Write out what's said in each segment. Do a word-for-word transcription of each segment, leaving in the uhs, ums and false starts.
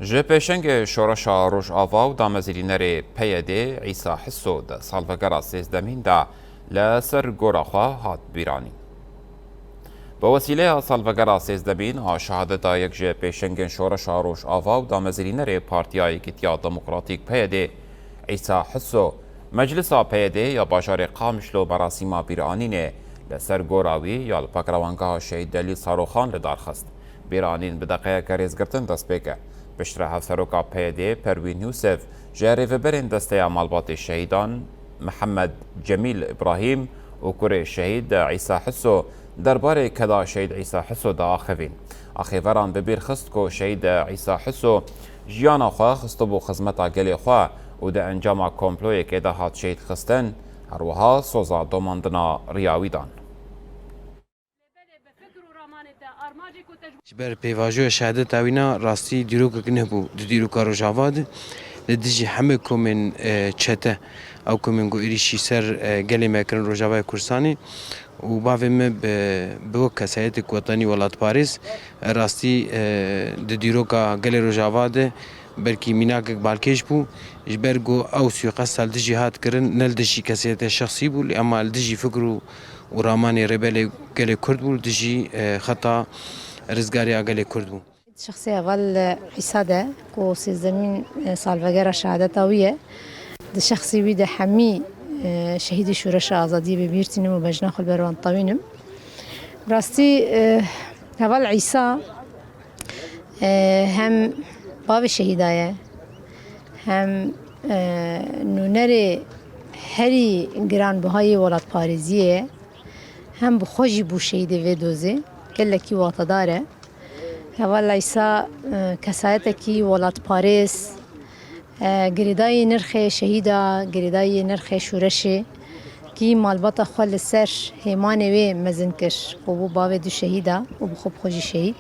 Ji pêşengê Şoreşa Rojava û damezrînerê P Y D Îsa Hiso di salvegera sêzdemîn de li ser gora xwe hat bîranîn. Bi wesîleya salvegera sêzdemîn a şehadeta yek ji pêşengên Şoreşa Rojava û damezrînerê Partiya Yekîtiya Demokratîk P Y D Îsa Hiso, Meclisa P Y D ya bajarê Qamişlo merasîma bîranînê li ser gora wî ya li Pakrewangeha Şehîd Delîl Saroxan li dar xist. Bîranîn bi deqeyeke rêzgirtin dest pê kir. Piştre Hevseroka P Y D Perwîn Yûsif ji rêveberên Desteya Malbatê Şehîdan Mihemed Cemîl Îbrahîm û kurê Şehîd Îsa Hiso derbarê keda Şehîd Îsa Hiso diaxivîn. Axêveran bi bîr xist ku Şehîd Îsa Hiso jiyana xwe xistibû xizmeta gelê xwe û di encama komployekê de hat şehîd xistin, her wiha soza domandina riya wî dan. Ji ber pêvajoya şehadeta wî na rastî dîrokek nebû di dîroka Rojava de. Li dijî hemî komên e, çete, ew komên ku êrîşî ser e, gelê me kirin Rojavayê Kurdistanê û bavê min bi, bi wek kesayetê ku wetanî welatparêz e, rastî e, di dîroka gelê Rojava de belkî mînakek balkêş bû. Ji ber ku ew suîqesta li dijî hat kirin, ne li dijî kesayetê şexsî bû, lê ema li dijî fikr û û ramanê rêbelê gelê Kurd bû, li dijî e, xeta rizgariya gelê Kurd bû. Şexsê heval Îsa de ku sêzdemîn e, salvegera şehadeta wî ye. Di şexsê wî de hemî e, şehîdê şoreşa azadiyê bi bîr tînim û bejna xwe li ber wan tewînim. Bi rastî e, heval Îsa e, hem bavê şehîda ye, hem e, nûnerê herî giranbihayê welatparêziyê ye. Hem bi xwe jî bû şehîdê vê dozê. Gelekî watedar e. Heval Îsa e, kesayetekî welatparêz, e, girêdayî nirxê şehîda, girêdayî nirxê şoreşê kî malbata xwe li ser hêmanê wê mezin kir. Xwe bû bavê du şehîda û bi xwe bi xwe jî şehîd.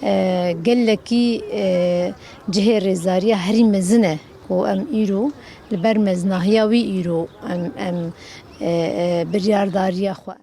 E, gelekî e, cihê rêzdariya herî mezin e ku em îro li ber meznahiya wî îro em, em e, e, biryardariya xwe.